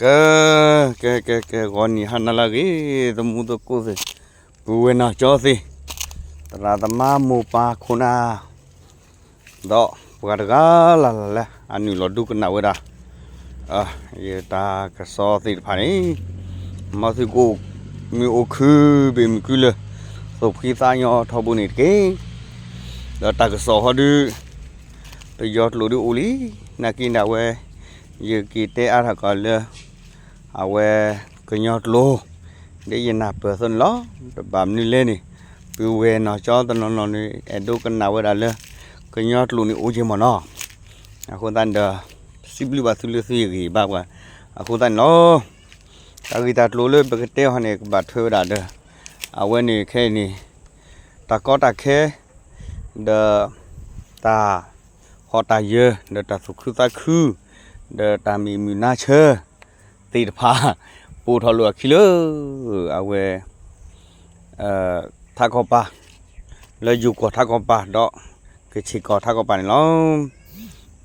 ကဲ ကဲ ကဲ ကဲ ဂီၤနံၤဟါနၤလၢအဂ့ၤ သမူသကိးသ့ၣ်, ပုၢ်ဝဲၢ်နီၢ်ကၠီသ့ၣ်, သရၣ်သမါမိၢ်ပၢ်ခိၣ်နၢ်, ဒီးပှၤတဂၤလၢ်လၢ်လၢအနုာ်လီၤဒိကနၣ်ဝဲဒၣ် ယတၢ်ကစီၣ်သ့ၣ်တဖၣ်န့ၣ်, မ်သုကအိၣ်မုာ်အိၣ်ခုၣ် ဘ့ၣ်မုၢ်ကုလၢာ် သူၣ်ဖှံသးညီထီဘိန့ၣ်တက့ၢ်. ဒီးတၢ်ကစီၣ်ဃီဒုး ပယီၤကျိာ်ဒုးအိၣ်လံ, နာ်က့ဒၣ်ဝဲ ယက့ၤတဲအါထီၣ်ကီးလၢ အဝဲ ကညီကျိာ် ဒ်ယနၢ်ပၢၢ်အသိးန့ၣ်လီၤ. တဘၣ်မနုၤလဲၣ်န့ၣ် ပုၢ်ဝဲၢ်နီၢ်ကၠီတနီၤနီၤန့ၣ် အဲၣ်ဒိးကနၣ်ဝဲဒၣ်လၢ ကညီကျိာ်န့ၣ်အိၣ်က့ၤမ့ၢ်နီၤ. အဃိသတးန့ၣ်ဒီး စံးဘျုးဘၣ်သုလၢသုယဂံၢ်ဘါပှၤ အဃိသတးန့ၣ်လီၤ. တၢ်ဂ့ၢ်တၢ်ကျိၤလၢပကတဲအီၤန့ၣ် ကဘၣ်ထွဲဝဲဒၣ်ဒီး အဝဲန့ၣ်ခဲအံၤန့ၣ် တၢ်ကီတၢ်ခဲ ဒီး တၢ်ဟီၣ်တၢ်ယၢၤ ဒီးတၢ်သူၣ်ခုသးခု ဒီးတၢ်မံမုာ်နါဆၢ သ့ၣ်တဖၣ် ပိာ်ထီၣ်လိာ်အခံလၢ အဝဲ ထးကီၢ်ပၤ လၢယိၤကီၢ်ထးကီၢ်ပၤ ဒီး ကခ့ၣ်ကီၢ်ထးကီၢ်ပၤန့ၣ်လီၤ.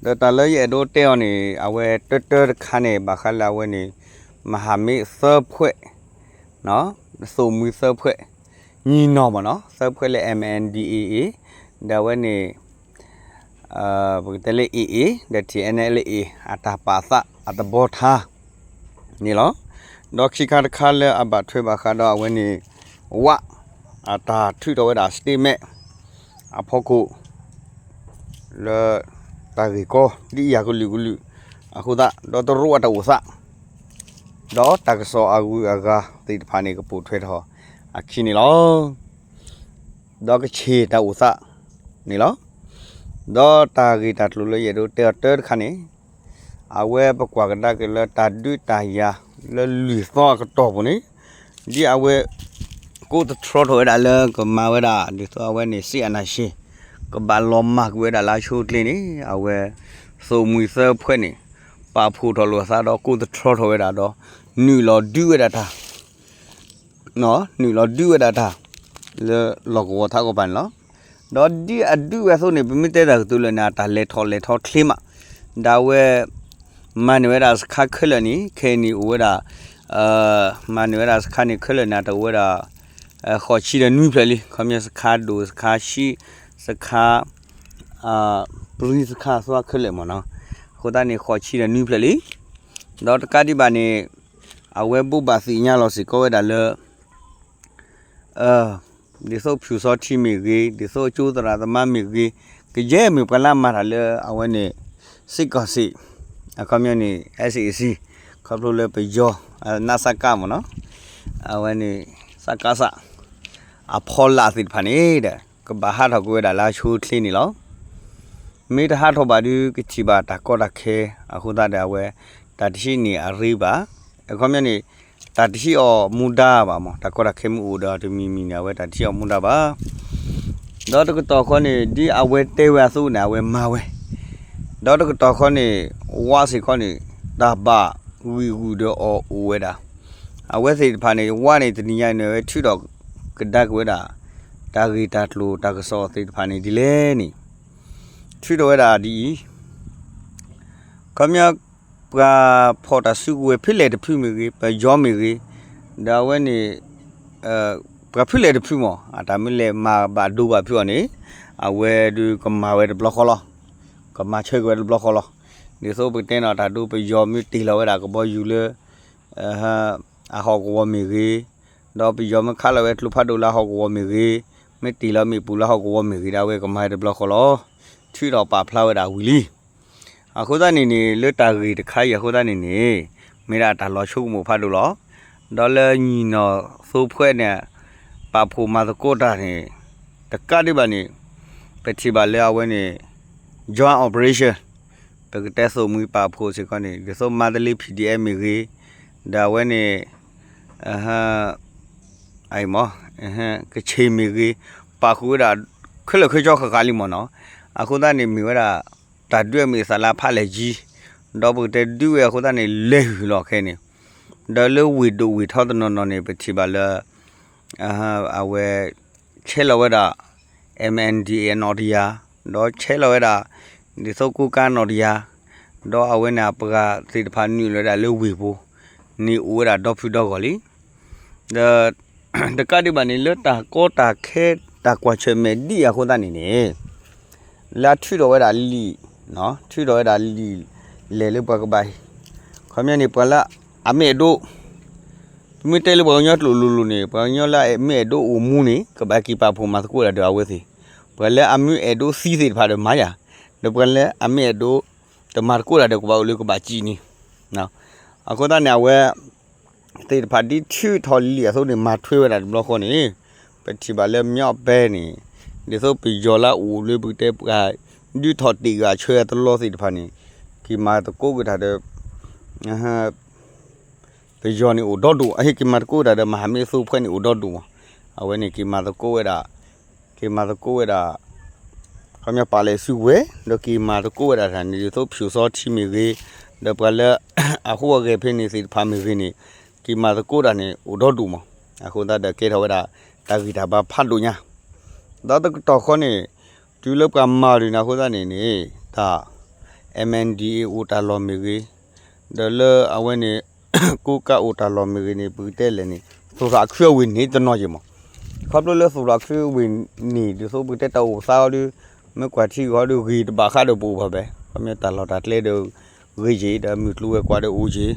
ဒီးတၢ်လၢယအဲၣ်ဒိးတဲအီၤန့ၣ် အဝဲတၢတၢတခါန့ၣ် ဘၣ်ဃးလၢအဝဲန့ၣ် မဟာမိတ်သၢဖွဲ့ သိၣ်မှံသၢဖွဲ့ ညီနောင်ပေါ့နော် သၢဖွဲ့လၢ M N D A A ဒီးအဝဲန့ၣ် ပကတဲလၢ A A ဒီး T N L A အတၢ်ပာ်သးအသဘီထါ န့ၣ်လီၤ. ဒီးခံခါတခါလၢအဘၣ်ထွဲဘၣ်ဃးဒီးအဝဲန့ၣ် ဝ အတၢ်ထုးထီၣ်ဝဲဒၣ် statement အဖီခိၣ် လၢတၢ်ဂ့ၢ်ကီ ဒ်အံၤအကလုာ်ကလုာ်အဃိသတး ဒီးတရူးအတၢ်အိၣ်သး ဒီးတၢ်ကစီၣ်အဂုၤအဂၤသ့ၣ်တဖၣ်န့ၣ် ကပိာ်ထွဲထီၣ်အခံန့ၣ်လီၤ. ဒီးကခ့ၣ်တၢ်အိၣ်သးန့ၣ်လီၤ. ဒီးတၢ်ဂ့ၢ်တၢ်ကျိၤလၢယအဲၣ်ဒိးတဲအီၤတၢတခါန့ၣ် အဝဲပကွၢ်ကဒါက့ၤလၢတၢ်ဒုးတၢ်ယၤလၢလွံၢ်သီအကတီၢ်ပူၤန့ၣ် ဒ်အဝဲ ကိးသတြီထီၣ်ဝဲဒၣ်လၢကမၤဝဲဒၣ် ဒ်သိးအဝဲန့ၣ် စစ်အာဏာရှင် ကဘၣ်လီၤမၢ်ကွံာ်ဝဲဒၣ်လၢအဆိအချ့န့ၣ် အဝဲ သိၣ်မှံသၢဖွဲ့န့ၣ် ပာ်ဖှိၣ်ထီၣ်လိာ်အသးဒီးကိးသတြီထီၣ်ဝဲဒၣ်ဒီး နုာ်လီၤဒုးဝဲဒၣ်တၢ် နုာ်လီၤဒုးဝဲဒၣ်တၢ် လၢလီၢ်ကဝီၤထးကီၢ်ပၤန့ၣ်လီၤ.ဒီးဒ်အဒုးဝဲအသိးန့ၣ် ပမ့ၢ်တဲတၢ်ကတိၤလၢာ်န့ၣ် အတၢ်လဲၤထီၣ်လဲၤထီၣ်ချ့မး ဒ်အဝဲ မၤန့ၢ်ဝဲဒၣ်စခါခဲလၢာ်န့ၣ် ခဲအံၤန့ၣ်အိၣ်ဝဲဒၣ် မၤန့ၢ်ဝဲဒၣ်စခါန့ၣ်ခဲလၢာ်န့ၣ် တအိၣ်ဝဲဒၣ် ဃိးဆံဒီးနွံဖျၢၣ်လံ ခီပညီစခါဒိၣ် စခါဆံ စခါ ပြံစခါသွါခဲလၢာ်မ့ၢ်နီၤ အဃိသတးန့ၣ် ဃိးဆံဒီးနွံဖျၢၣ်လံ. ဒီးတကးဒံးဘၣ်န့ၣ် အဝဲဘိးဘၣ်သ့ၣ်ညါလီၤစ့ၢ်ကီးဝဲဒၣ်လၢ ဒ်သိးဖုၣ်စီထံမ့ၢ်ဂ့ၤ ဒ်သိးအကၠိသရၣ်သမါမ့ၢ်ဂ့ၤ ကယဲၢ်မ့ၢ်ပှၤလၢအမၤတၢ်လၢအဝဲန့ၣ် စစ်ကောင်စီ အခီပညီန့ၣ် SAC ခီဖျိလၢပယီၤ နစကမ့ၢ်နီၤ အဝဲန့ၣ် စကစ အဖီလာ်သ့ၣ်တဖၣ်န့ၣ်ဒီး ကဘၣ်ဟးထီၣ်ကွံာ်ဝဲဒၣ်လၢအဆိအချ့န့ၣ်လီၤ. မ့ၢ်တဟးထီၣ်ဘၣ်ဒီး ကထံၣ်ဘၣ်တၢ်ကီတၢ်ခဲ အဃိသတးဒီးအဝဲ တၢ်တဟံးန့ၢ်အရ့ဘၣ်. အခီပညီန့ၣ် တၢ်တဟံးအီၤမူဒါဘၣ်မး တၢ်ကီတၢ်ခဲမ့ၢ်အိၣ်ဒီးတမံၤမံၤန့ၣ် အဝဲတၢ်တဟံးအီၤမူဒါဘၣ်. ဒီးတကတီၢ်ဃီန့ၣ် ဒ်အဝဲတဲဝဲအသိးန့ၣ် အဝဲမၤဝဲ ဒီးတကတီၢ်ဃီန့ၣ် ဝါစ့ၢ်ကီးန့ၣ် တၢ်ဘၣ်ဂံာ်ဂူာ်ဒီးအီၤအိၣ်ဝဲဒၣ်. အဝဲသ့ၣ်တဖၣ်န့ၣ် ဝါန့ၣ် တနံၤညါန့ၣ် အဝဲထုးထီၣ်ကဒါက့ၤဝဲဒၣ် တၢ်ဂ့ၢ်တၢ်ကျိၤတၢ်ကစီၣ်သ့ၣ်တဖၣ်န့ၣ်ဒ်လဲၣ်န့ၣ် ထုးထီၣ်ဝဲဒၣ်ဒ်အံၤ ခီပညီ ပှၤဖီၣ်တၢ်စုကဝဲၤဖဲလဲၣ်တဖုမ့ၢ်ဂ့ၤ ပယီၤမ့ၢ်ဂ့ၤ ဒီးအဝဲန့ၣ် ပှၤဖဲလဲၣ်တဖုမး အတၢ်မ့ၢ်လဲၤမၤဘၣ်ဒိဘၣ်ဖုးအီၤန့ၣ် အဝဲဒုးကမၤဝဲတဘျီဃီလီၤ. ကမၤဆၢက့ၤဝဲတဘျီဃီလီၤ. ဒ်သိးပကတဲနီၤ တၢ်ဒိပယီၤမ့ၢ်တ့ၢ်လီၤဝဲဒၣ်ကဘီယူၤလၢ အဟီၣ်ကဝီၤမ့ၢ်ဂ့ၤ, ဒီးပယီၤမ့ၢ်ခးလီၤဝဲကျိဖးဒိၣ်လၢအဟီၣ်ကဝီၤမ့ၢ်ဂ့ၤ, မ့ၢ်တ့ၢ်လီၤမ့ၣ်ပိၢ်လၢဟီၣ်ကဝီၤမ့ၢ်ဂ့ၤ ဒ်အဝဲကမၤဝဲတဘျီဃီလီၤ. ထုးထီၣ်ပာ်ဖျါဝဲဒၣ်ဝံၤလံ. အဃိသတးန့ၣ်န့ၣ် လၢတၢ်ဂ့ၢ်တခါအံၤအဃိသတးန့ၣ်န့ၣ် မ့ၢ်ဒၣ်တၢ်လီၤဆိကမိၣ်ဖးဒိၣ်လီၤ. ဒီးလၢညီနီၢ်သိဖှဲန့ၣ် ပာ်ဖှိၣ်မၤသကိးတၢ်န့ၣ် တကးဒံးဘၣ်န့ၣ် ပထံၣ်ဘၣ်လၢအဝဲန့ၣ် joint operation ပကတဲသိၣ်မှံပာ်ဖှိၣ်စ့ၢ်ကီးန့ၣ် ဒ်သိးမၤတလ့ P D F မ့ၢ်ဂ့ၤ, ဒီးအဝဲန့ၣ် အံၤမး ကခ့ၣ်မ့ၢ်ဂ့ၤ, ပာ်ဃုာ်ဝဲဒၣ် ခဲလၢာ်ခဲဆ့ဃၣ်ဃၣ်လံမ့ၢ်နီၤ. အဃိသတးန့ၣ် မ့ၢ်ဝဲဒၣ် တၢ်ဒုးအမ့ၢ်အသးလၢအဖးလဲၢ်ကံ, ဒီးပကတဲဒုးဝဲအဃိသတးန့ၣ် လဲၤဟုၣ်လီၤခဲန့ၣ်, ဒီးလၢဝ့ၢ်ဒိၣ်ဝ့ၢ်ထီတနီၤနီၤန့ၣ် ပထံၣ်ဘၣ်လၢ အဝဲ ဆဲးလီၤဝဲဒၣ် M N D A A အနီၣ်တယၢ်, ဒီးဆဲးလီၤဝဲဒၣ် ဒ်သိးကိးကါအနီၣ်တယၢ်, ဒီးအဝဲန့ၣ်အပှၤသ့ၣ်တဖၣ်နုာ်လီၤဝဲဒၣ်လၢဝ့ၢ်ပူၤ, န့ၣ်အိၣ်ဝဲဒၣ်ဒီဖုဒီဂီၢ်လံ. ဒီး တကးဒံးဘၣ်န့ၣ် လၢတၢ်ကီတၢ်ခဲတၢ်ကွၢ်ဆၢၣ်မဲာ်ဒ်အဃိသတးန့ၣ်န့ၣ် လၢအထုးထီၣ်ဝဲဒၣ်လံာ်, ထုးထီၣ်ဝဲဒၣ်လံာ်လဲၢ်လၢပှၤကဘၣ်, ခီပညီန့ၣ် ပှၤလၢအမ့ၢ်အဲၣ်ဒိး ပမ့ၢ်တဲလၢပှၤကညီကျိာ်လိၤလိၤန့ၣ် ပှၤကညီလၢအမ့ၢ်အဲၣ်ဒိးအိၣ်မူန့ၣ် ကဘၣ်က့ၤပာ်ဖှိၣ်မၤသကိးတၢ်ဒီးအဝဲသ့ၣ်, ပှၤလၢအမ့ၢ်အဲၣ်ဒိးသံသ့ၣ်တဖၣ်ဒီးမၤယၤ, ဒီးပှၤလၢအမ့ၢ်အဲၣ်ဒိးတမၤသကိးတၢ်ဒီးကဘၣ်အိၣ်လၢကဘၣ်စံးန့ၣ်, အဃိသတးန့ၣ် အဝဲ သ့ၣ်တဖၣ်ဒ်ထုးထီၣ်လံာ်အသိးန့ၣ် မၤထွဲဝဲဒၣ်တဘျီဃီန့ၣ်, ပထံၣ်ဘၣ်လၢမညီပဲန့ၣ်, ဒ်သိးပယီၤလၢအအိၣ်လၢပကတဲပှၤ ဒုးထီၣ်တ့ၢ်ဂၤဆၢအတလီသ့ၣ်တဖၣ်န့ၣ်, က့ၤမၤသကိးက့ၤတၢ်ဒီး ပယီၤန့ၣ်အိၣ်ဒီဒူၣ်, အဟ့ၣ်က့ၤမၤသကိးတၢ်ဒီးမၤဟးမ့ၢ်သိဖဲန့ၣ်အိၣ်ဒီဒူၣ်မး, အဝဲန့ၣ်က့ၤမၤသကိးဝဲဒၣ်, က့ၤမၤသကိးဝဲဒၣ် ခီပညီပာ်လဲၣ်စုကဝဲၤ ဒီးက့ၤမၤသကိးဝဲဒၣ်တၢ်န့ၣ် ဒ်သိးဖၠိၣ်စီထံမ့ၢ်ဂ့ၤ, ဒီးပှၤလၢ အဃိအဂဲၤဖဲန့ၣ်သ့ၣ်တဖၣ်မ့ၢ်ဂ့ၤန့ၣ်, က့ၤမၤသကိးတၢ်န့ၣ်အိၣ်ဒီဒူၣ်မး, အဃိသတးဒီးကဲထီၣ်ဝဲဒၣ် တၢ်ဂံၢ်တၢ်ဘါဖးဒိၣ်ညါ, ဒီးတကတီၢ်ဃီန့ၣ်, တုၤလၢပှၤမၤဒုးန့ၣ်အဃိသတးန့ၣ်န့ၣ်, တၢ် MNDAA အိၣ်တၢ်လီၢ်မ့ၢ်ဂ့ၤ, ဒီးလၢအဝဲန့ၣ် ကိးကးအိၣ်တၢ်လီၢ်မ့ၢ်ဂ့ၤန့ၣ် ပကတဲလဲၣ်န့ၣ် သူၣ်ထီၣ်အခူအဝ့ၢ်န့ၣ်တနီၤယဲၢ်မး, ခီဖျိလၢသူၣ်ထီၣ်အခူအဝ့ၢ်န့ၣ် ဒ်သိးပကတဲတၢ်အိၣ်သးအီၤဒီး, မ့ၢ်ကွၢ်ထံဂီၤဒီးဂ့ၤတဘၣ်ဃးဒီးပအိၣ်ဘၣ်ဘဲ, ခီပညီတၢ်လီၢ်တၢ်ကျဲဒီးဂ့ၤယဲၢ် ဒီးမုၢ်ကျိၤဝဲၤကွာ်ဒီးအိၣ်ယဲၢ်,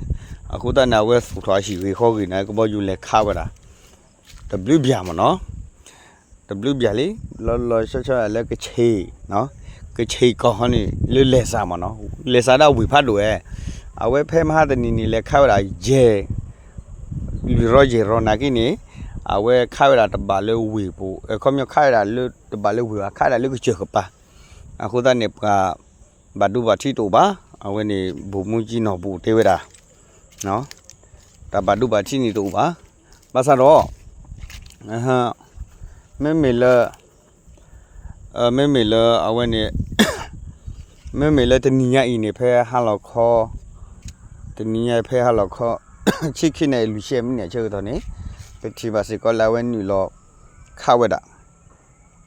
အဃိသတးန့ၣ် အဝဲသူၣ်ထီၣ်အဟံၣ်ဂ့ၤဃီဂ့ၤန့ၣ် ကဘီယူၤလဲၤခးဝဲဒၣ် တဘျုးဘျၣ်မးနီၤ, တဘျုးဘျၣ်လံ, လီၤလီၤဆီဆီလၢကဆ့ၣ်, ကဆ့ၣ်ကီၢ်ဃီန့ၣ် လၢလဲၤစးမးနီၤ, လဲၤစးဒၣ်ဝ့ၢ်ဖးဒိၣ်ဝဲ, အဝဲဖဲမဟါတနံၤန့ၣ် လဲၤခးဝဲဒၣ်ယဲၢ် လွံၢ်ရီယဲၢ်ရီနာ်က့န့ၣ်, အဝဲခးဝဲဒၣ်တဘၣ်လၢဝ့ၢ်ပူၤ, ခီပညီခးဝဲဒၣ်လၢတဘၣ်လၢဝ့ၢ်ဘၣ် ခးဝဲဒၣ်လၢကစၢၢ်ကပၤ, အဃိသတးန့ၣ် ပှၤဘၣ်ဒိဘၣ်ထံးတအိၣ်ဘၣ်, အဝဲန့ၣ် ဗိုလ်မှူးကြီးနော်ဘူတဲဝဲဒၣ် တၢ်ဘၣ်ဒိဘၣ်ထံးန့ၣ်တအိၣ်ဘၣ်, ဘၣ်ဆၣ်ဒီး မ့မ့ၢ်လၢ မ့မ့ၢ်လၢအဝဲန့ၣ် မ့မ့ၢ်လၢတနံၤညါအံၤန့ၣ် ဖဲဟါလီၤခီ, တနံၤညါဖဲဟါလီၤခီ ဆံခံနၣ်ရံၣ်လွံၢ်ဆံမံးနံးအဆၢကတီၢ်န့ၣ်, ပထံၣ်ဘၣ်စ့ၢ်ကီးလၢအဝဲနုာ်လီၤခးဝဲဒၣ်,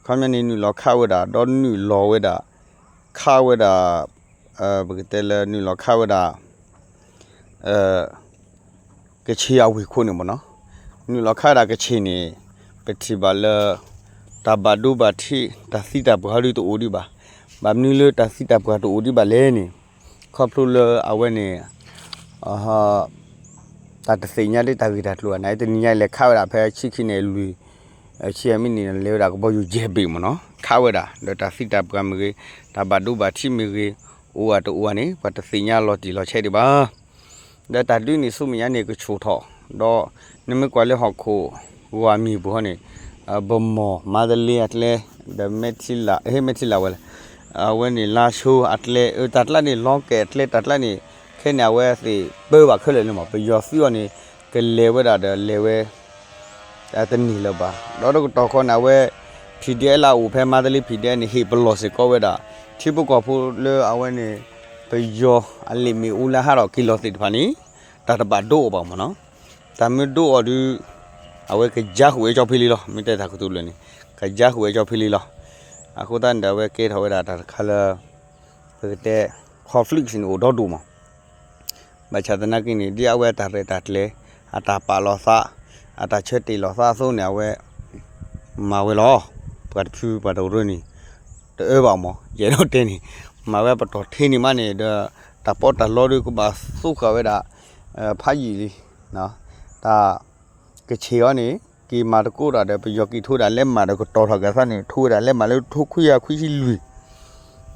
ခီပညီန့ၣ် နုာ်လီၤခးဝဲဒၣ် ဒီးနုာ်လီၤဝဲဒၣ်, ခးဝဲဒၣ်, ပကတဲလၢနုာ်လီၤခးဝဲဒၣ် ကဆ့ၣ်အဝ့ၢ်ခိၣ်န့ၣ်မ့ၢ်နီၤ, နုာ်လီၤခးဝဲဒၣ်ကဆ့ၣ်န့ၣ်, ပထံၣ်ဘၣ်လၢ တၢ်ဘၣ်ဒိဘၣ်ထံး တၢ်သံတၢ်ပှၢ်ဒုးတအိၣ်ဒံးဘၣ်, ဘၣ်မနုၤလၢတၢ်သံတၢ်ပှၢ်တအိၣ်ဒံးဘၣ်လဲၣ်န့ၣ်, ခီဖျိလၢအဝဲန့ၣ် တၢ်တသ့ၣ်ညါလၢတၢ်ဂ့ၢ်တၢ်ကျိၤဘၣ်န့ၣ် တနံၤညါလဲၤခးဝဲဒၣ်ဖဲဆံခံနၣ်ရံၣ်လွံၢ် ဆံမံးနံးန့ၣ် လဲၤဝဲဒၣ်ကဘီယူၤယဲၢ်ဘ့ၣ်မ့ၢ်နီၤ, ခးဝဲဒၣ် ဒီးတၢ်သံတၢ်ပှၢ်မ့ၢ်ဂ့ၤ, တၢ်ဘၣ်ဒိဘၣ်ထံးမ့ၢ်ဂ့ၤ, အိၣ်ဧါတအိၣ်ဧါန့ၣ် ပှၤတသ့ၣ်ညါလီၤတံၢ်လီၤဆဲးဒံးဘၣ်. ဒီးတၢ်ဒုးန့ၣ်ဆူမဲာ်ညါန့ၣ် ကဆူၣ်ထီၣ်, ဒီးနမ့ၢ်ကွၢ်လၢဟီၣ်ခိၣ်ဂီၢ်အမံၤပူၤဟီန့ၣ်, ဗန်းမော် မန္တလေးအကျဲ, ဒီးမဲထီလာ, ဟ့ၣ် မဲထီလာဝဲလဲၣ်, အဝဲန့ၣ်လါၡိအကျဲ, အတၢ်ကျါန့ၣ် လီၤကဲၣ်အကျဲ တၢ်ကျါန့ၣ်, ခဲန့ၣ် အဝဲသ့ၣ်ပၢဘၣ်ခဲလၢာ်လၢမး ပယီၤသုးအီၤန့ၣ်, ကလဲၤဝဲဒၣ်ဒီးလဲၤဝဲ တန့ၢ်လၢၤဘၣ်. ဒီးတကတီၢ်ဃီန့ၣ် အဝဲ PDF လၢအအိၣ်ဖဲမန္တလေး PDF န့ၣ် ဟ့ၣ်ပလီၢ်စ့ၢ်ကီးဝဲဒၣ် ထံဖိကီၢ်ဖိလၢအဝဲန့ၣ် ပယီၤအလံာ်မ့ၣ်အူလၢဟးထီၣ်က့ၤလီၤသ့ၣ်တဖၣ်န့ၣ် တၢ်တဘၣ်ဒိအီၤဘၣ်မ့ၢ်နီၤ. တၢ်မ့ၢ်ဒိအီၤဒီး အဝဲကယါဃုာ်ဝဲကၠီဖံလံလီၤ. မ့ၢ်တဲတၢ်ကတိၤလၢာ်န့ၣ် ကယါဃုာ်ဝဲကၠီဖံလံလီၤ. အဃိသတးန့ၣ်ဒီး အဝဲကဲထီၣ်ဝဲဒၣ်တၢ်တခါလၢ ပကတဲ conflict န့ၣ်အိၣ်ဒီဒူၣ်မး. ဘၣ်ဆၣ်သနာ်က့န့ၣ် ဒ်အဝဲအတၢ်ရဲၣ်တၢ်ကျဲၤ, အတၢ်ပာ်လီၤသး, အတၢ်ဆၢတ့ၢ်လီၤသးအသိးန့ၣ် အဝဲမၤဝဲလီၤ. ပှၤတဖုပှၤတရၢန့ၣ် တအၢဘၣ်မး ယအဲၣ်ဒိးတဲန့ၣ်, မၤဝဲပတီၢ်ထဲန့ၣ်မးန့ၣ်ဒီး တၢ်ပီးတၢ်လီဒုးကဘၣ်သူဃာ်ဝဲဒၣ် ဖးယံာ်လံ. တၢ် ကဆ့ၣ်အီၤန့ၣ် က့ၤမၤသကိးတၢ်ဒီး ပယီၤက့ၤထိဝဲဒၣ်လဲးမးဒီး ကတီၤထီၣ်က့ၤအသးန့ၣ် ထိဝဲဒၣ်လဲးမးလၢထိခွံကယၤခွံဆံလွံၢ်.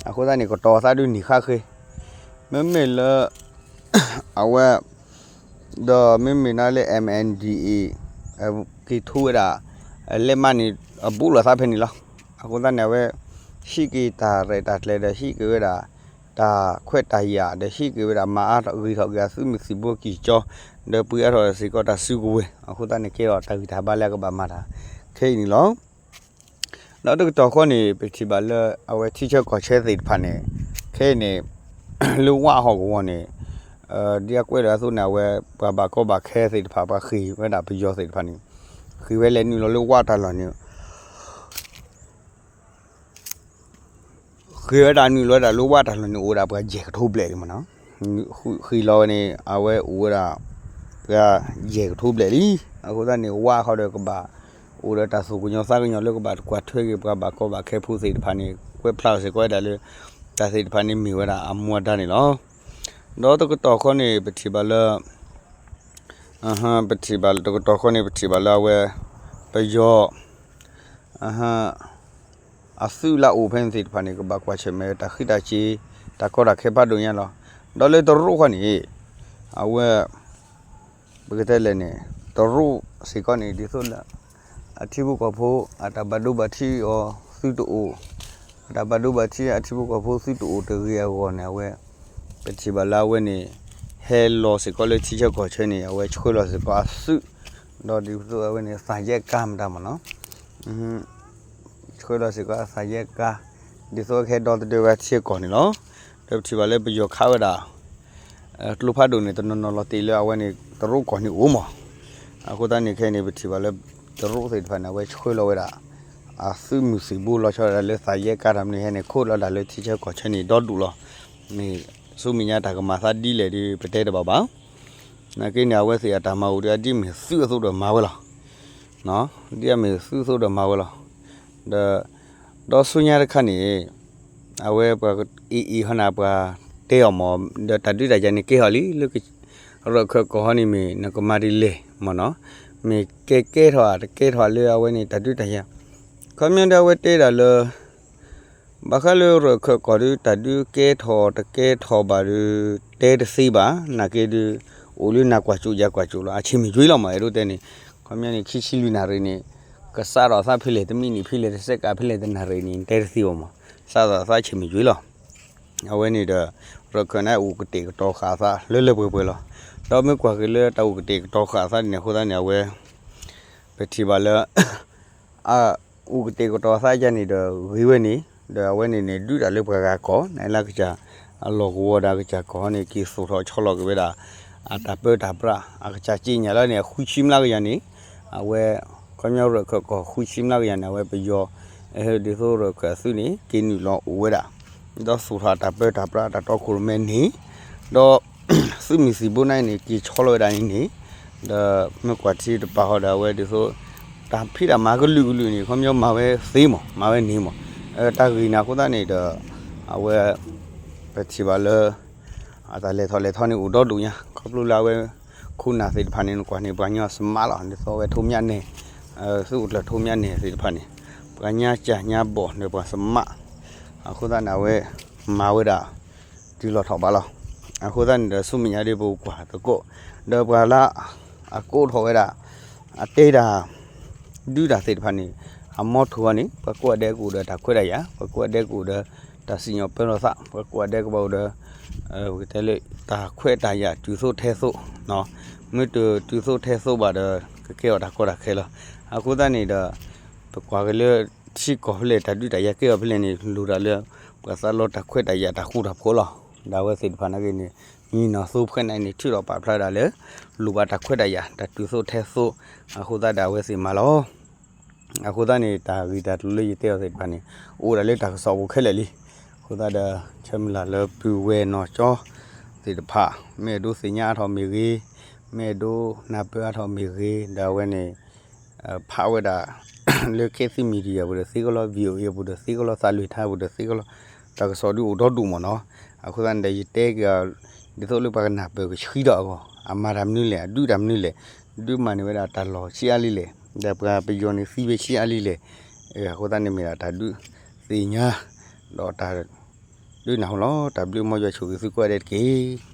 အဃိသတးန့ၣ် ကတီၤအသးဒုးန့ၢ်ဃါဃ့. မ့မ့ၢ်လၢ အဝဲ ဒီးမ့မ့ၢ်နာ်လၢ MNDAA က့ၤထိဝဲဒၣ် လဲးမးန့ၣ် အဘူးလိာ်သးဖဲန့ၣ်လီၤ. အဃိသတးန့ၣ် အဝဲ ဟံးက့ၤတၢ်ရဲၣ်တၢ်ကျဲၤဒီး ဟံးက့ၤဝဲဒၣ် တၢ်ခွဲးတၢ်ယာ်ဒီး ဟံးက့ၤဝဲဒၣ်မၤအါထီၣ်ဂ့ၤထီၣ်က့ၤအသုးမုၢ်သံၣ်ဘိကံၢ်ကၠီ ဒီးပှ့ၤအါထီၣ်စ့ၢ်ကီးတၢ်စုကဝဲၤ. အဃိသတးန့ၣ် ကဲထီၣ်တၢ်ဂံၢ်တၢ်ဘါလၢအကဘၣ်မၤတၢ်ခဲအံၤန့ၣ်လီၤ. ဒီးတကတီၢ်ဃီန့ၣ် ပထံၣ်ဘၣ်လၢအဝဲထံဆၢကီၢ်ဆၢသ့ၣ်တဖၣ်န့ၣ် ခဲအံၤန့ၣ် လၢဝၣ်ဟီၣ်ကဝီၤန့ၣ် ဒ်အကွဲးလီၤအသိးန့ၣ် အဝဲပှၤဘၣ်ကီဘၣ်ခဲသ့ၣ်တဖၣ် ပှၤဃ့ၢ်ဝဲဒၣ်ပယီၤသ့ၣ်တဖၣ်န့ၣ် ဃ့ၢ်ဝဲလဲၤနုာ်လီၤလၢဝၣ်တၢ်လီၢ်န့ၣ် ဃ့ၢ်ဝဲဒၣ်နုာ်လီၤဝဲဒၣ်လၢဝၣ်တၢ်လီၢ်န့ၣ် အိၣ်ဝဲဒၣ်ပှၤယဲၢ်ကထိဘျဲၣ်လံမ့ၢ်နီၤ. ဃ့ၢ်လီၤဝဲန့ၣ် အဝဲအိၣ်ဝဲဒၣ် ပှၤယဲၢ်ကထိဘျဲၣ်လံ. အဃိသတးန့ၣ် ဝါခီဒီးကဘၣ် အိၣ်ဒီးတၢ်သူၣ်ကညီၤသးကညီၤလၢကဘၣ်ကွၢ်ထွဲက့ၤပှၤဘၣ်ကီဘၣ်ခဲဖိသ့ၣ်တဖၣ်န့ၣ် ကွဲးဖျါအီၤစ့ၢ်ကီးဝဲဒၣ်လၢ တၢ်သ့ၣ်တဖၣ်န့ၣ်မ့ၢ်ဝဲဒၣ်အမူအဒါန့ၣ်လီၤ. ဒီးတကတီၢ်ဃီန့ၣ် ပထံၣ်ဘၣ်လၢ ပထံၣ်ဘၣ်လၢ တကတီၢ်ဃီန့ၣ် ပထံၣ်ဘၣ်လၢအဝဲ ပယီၤ အသုးလၢအအိၣ်ဖဲန့ၣ်သ့ၣ်တဖၣ်န့ၣ် ကဘၣ်ကွၢ်ဆၢၣ်မဲာ်တၢ်ဃံးတၢ်စ့ၤ တၢ်ကီတၢ်ခဲဖးဒိၣ်ညါလီၤ. ဒီးလၢတရူးဃီန့ၣ် အဝဲ ပကတဲလဲၣ်န့ၣ် တရူးစ့ၢ်ကီးန့ၣ် ဒ်သိးလၢ အထံဖိကီၢ်ဖိ အတၢ်ဘၣ်ဒိဘၣ်ထံးအီၤသုတအိၣ်, အတၢ်ဘၣ်ဒိဘၣ်ထံးအထံဖိကီၢ်ဖိသုတအိၣ်တဂ့ၤအဂီၢ်န့ၣ် အဝဲ ပထံၣ်ဘၣ်လၢအဝဲန့ၣ် ဟဲလီၤစ့ၢ်ကီးလၢထံဆၢကီၢ်ဆၢန့ၣ် အဝဲဆှၢလီၤစ့ၢ်ကီးအသုး, ဒီးဒ်သိးအဝဲန့ၣ် သးယဲၢ်ကါမတၤမ့ၢ်နီၤ ဆှၢလီၤစ့ၢ်ကီးအသးယဲၢ်ကါ, ဒ်သိးကဟဲဒီသဒၢဝဲထံကီၢ်န့ၣ်လီၤ. ဒီးပထံၣ်ဘၣ်လၢပယီၤခးဝဲဒၣ် ကျိဖးဒိၣ်န့ၣ် တနီၤနီၤလီၤတံၢ်လၢအဝဲန့ၣ် တရူးကီၢ်န့ၣ်အိၣ်မး, အဃိသတးန့ၣ်ခဲအံၤန့ၣ် ပထံၣ်ဘၣ်လၢ တရူးသ့ၣ်တဖၣ်န့ၣ် အဝဲဆှၢလီၤဝဲဒၣ် အသုးမုၢ်သံၣ်ဘိလီၤဆီဒၣ်တၢ်လၢသးယဲၢ်ကါတၢ်မနုၤဟဲန့ၣ် ခိးလီၤဒၣ်လၢထံဆၢကီၢ်ဆၢန့ၣ်ဒီဒူၣ်လီၤ. မ့ၢ်ဆူမဲာ်ညါတၢ်ကမၤသးဒ်လဲၣ်ဒီး ပတဲတဘၣ်ဘၣ်. နာ်က့န့ၣ် အဝဲသ့ၣ်အတၢ်မၤအိၣ်ဒီး အဒ်မ့ၢ်သုးအသိးဒီးမၤဝဲလီၤ. ဒ်အမ့ၢ်သုးအသိးဒီးမၤဝဲလီၤ. ဒီး ဒီးဆူညါတခါန့ၣ် အဝဲပှၤအ့ၣ်အ့ၣ်ဟီန့ၣ် ပှၤတဲအီၤမး ဒီးတၢ်ဒုးတၢ်ယၤန့ၣ်ကဲထီၣ်လံ လၢ ရၢၢ်ခၢၣ်ကီၢ်ဟီန့ၣ်မ့ၢ်နကမၤဒ်လဲၣ်မ့ၢ်နီၤ, မ့ၢ်ကဲကဲထီၣ်ဧါတကဲထီၣ်လၢအဝဲန့ၣ် တၢ်ဒုးတၢ်ယၤ, ခီပညီဒီးအဝဲတဲဒၣ်လၢ ဘၣ်ဃးလၢရၢၢ်ခၢၣ်ကီၢ်ဒီး တၢ်ဒုးကဲထီၣ်တကဲထီၣ်ဘၣ်ဒီး တဲတသ့ဘၣ်, နာ်က့ဒီး အိၣ်လၢနၤကွၢ်စိယၤကွၢ်စိလီၤ. အဆံးမ့ၢ်ယွ့လီၤမး အဲၣ်ဒိးတဲန့ၣ်, ခီပညီန့ၣ် ခံဆံလွံၢ်နၣ်ရံၣ်န့ၣ် ကစးထီၣ်သးဖဲလဲၣ် တမံးနံးဖဲလဲၣ် တစဲးကးဖဲလဲၣ် တနၣ်ရံၣ်န့ၣ် တဲတသ့ဘၣ်မး, စးထီၣ်သးဆံးမ့ၢ်ယွ့လီၤ. အဝဲန့ၣ်ဒီး ရၢၢ်ခၢၣ်န့ၣ် အိၣ်ကတဲာ်ကတီၤဃာ်အသးလၢလၢပှဲၤပှဲၤလီၤ. ဒီးမ့ၢ်ကွၢ်က့ၤလၢတၢ်အိၣ်ကတဲာ်ကတီၤဃာ်အသးန့ၣ် အဃိသတးန့ၣ် အဝဲ ပထံၣ်ဘၣ်လၢ အအိၣ်ကတဲာ်ကတီၤအသးယါန့ၣ်ဒီးဂ့ၤဝဲန့ၣ်, ဒီးအဝဲန့ၣ်န့ၣ် ဒုးတၢ်လၢပှၤဂၤကီၢ် နလၢကစၢ် အလီၢ်ကဝီၤဒီးအကစၢ်ကီၢ်န့ၣ် က့ၤသိၣ်ထီၣ်ဆီလီၤက့ၤဝဲဒၣ် အတၢ်ပၢတၢ်ပြး အကစၢ်က့ညါလၢန့ၣ် အဃုဆံမျးကယၤန့ၣ်, အဝဲ ခီပညီရၢၢ်ခၢၣ်ကီၢ်ဃုဆံမျးကယၤန့ၣ် အဝဲပယီၤ ဒ်သိးရၢၢ်ခၢၣ်အသုးန့ၣ် က့ၤနုာ်လီၤအိၣ်ဝဲဒၣ် ဒီးသိၣ်ထီၣ်အတၢ်ပၢတၢ်ပြးအတၢ်တီခိၣ်ရိၣ်မဲန့ၣ်, ဒီး သုးမုၢ်သံၣ်ဘိန့ၣ်န့ၣ် က့ၤဆီလီၤဝဲဒၣ်န့ၣ်န့ၣ်, ဒီးမ့ၢ်ကွၢ်ထံတပၤဃီဒီး အဝဲဒ်သိး တၢ်ဖံးတၢ်မၤကလုာ်ကလုာ်န့ၣ် ခီပညီမၤဝဲသ့မး မၤဝဲန့ၣ်မး, တၢ်ဂ့ၢ်န့ၣ်အဃိသတးန့ၣ်ဒီး အဝဲ ပထံၣ်ဘၣ်လၢ အတၢ်လဲၤထီၣ်လဲၤထီန့ၣ်အိၣ်ဒီဒူၣ်ညါ ခီဖျိလၢအဝဲ ခိၣ်နၢ်သ့ၣ်တဖၣ်န့ၣ် နကွၢ်န့ၣ် ပှၤကညီစမးလီၤ ဒ်သိးအဝဲထိးမၠၣ်နဲၣ် သုးအိၣ်ကျၢၢ်ထိးမၠၣ်နဲၣ်သ့ၣ်တဖၣ်န့ၣ် ပှၤညါကၢ်ညါဘီၣ်ဒီးပှၤစမး, အဃိသတးန့ၣ် အဝဲ မၤဝဲဒၣ် တုၤလီၤထီၣ်ဘးလီၤ. အဃိသတးန့ၣ်ဒီး ဆူမဲာ်ညါဒီးပကကွၢ်သကိး ဒီးပှၤလၢ အကိးထီၣ်ဝဲဒၣ် အတဲတၢ် ဒုးတၢ်သ့ၣ်တဖၣ်န့ၣ် အမီထိၣ်အီၤန့ၣ် ပှၤကိးဂၤဒဲးကအိၣ်ဒီးတၢ်ခွဲးတၢ်ယာ် ပှၤကိးဂၤဒဲးကအိၣ်ဒီး တၢ်စံၣ်ညီၣ်ပၢလီၤသး ပှၤကိးဂၤဒဲးကဘၣ်အိၣ်ဒီး ပကတဲလၢ တၢ်ခွဲးတၢ်ယာ်တုၤသိးထဲသိး, မ့ၢ်တတုၤသိးထဲသိးဘၣ်ဒီး ကကဲအီၤတၢ်ကီတၢ်ခဲလီၤ. အဃိသတးန့ၣ်ဒီး ပကွၢ်က့ၤလၢ ထံကီၢ်ဖဲလဲၣ် တၢ်ဒုးတၢ်ယၤကဲအီၤဖဲလဲၣ်န့ၣ် လိၣ်ဒၣ်လၢ ပှၤသးလီတၢ်ခွဲးတၢ်ယာ်တၢ်ဃူတၢ်ဖိးလီၤ. ဒီးအဝဲသ့ၣ်တဖၣ်နာ်က့န့ၣ် မံနီၤသိဖှဲးန့ၣ်န့ၣ် ထုးထီၣ်ပာ်ဖျါဒၣ်လၢ လိၣ်ဘၣ်တၢ်ခွဲးတၢ်ယာ် တၢ်တုၤသိးထဲသိး, အဃိသတးဒီးအဝဲသ့ၣ်မၤလီၤ. အဃိသတးန့ၣ် တၢ်ဂ့ၢ်တၢ်ကျိၤလၢယတဲအီၤသ့ၣ်တဖၣ်န့ၣ် အိၣ်ဒၣ်လၢတၢ်ကစီၣ်ပူၤခဲလၢာ်လံ. အဃိသတးဒီး ဆၢမုၢ်လၢ်လၢပုၢ်ဝဲၢ်နီၢ်ကၠီသ့ၣ်တဖၣ် မ့ၢ်အဲၣ်ဒိးသ့ၣ်ညါအါထီၣ်မ့ၢ်ဂ့ၤ, မ့ၢ်အဲၣ်ဒိးနၢ်ပၢၢ်အါထီၣ်မ့ၢ်ဂ့ၤ, ဒီးအဝဲန့ၣ် ဖးဝဲဒၣ် လၢ Khit Thit Media ပူၤဒီးသ့ကလီၤ, VOA ပူၤဒီးသ့ကလီၤ, သးလွံၢ်ထါပူၤဒီးသ့ကလီၤ, တၢ်ကစီၣ်ဒုးအိၣ်ဒီဒူၣ်မ့ၢ်နီၤ. အဃိသတးန့ၣ်ဒီး ယတဲက့ၤအီၤ ဒ်သိးလၢပှၤကနၢ်ပၢၢ်ကဆှံထီၣ်အဂီၢ် အမၤတၢ်မနုၤလဲၣ်, အဒုးမၤန့ၢ်ဝဲဒၣ်တၢ်လီၢ်ဆံးအါလံလဲၣ်, ဒီးပှၤပယီၤန့ၣ်သံဝဲဆံးအါလံလဲၣ်. အဃိသတးန့ၣ်မ့ၢ်ဒၣ်တၢ်ဒုးသ့ၣ်ညါ ဒီးတၢ် ဒုးနၢ်ဟူလီၤ. တၢ်ဘျုးမ်ယွၤဆိၣ်ဂ့ၤသုကိးဂၤဒဲးတက့ၢ်.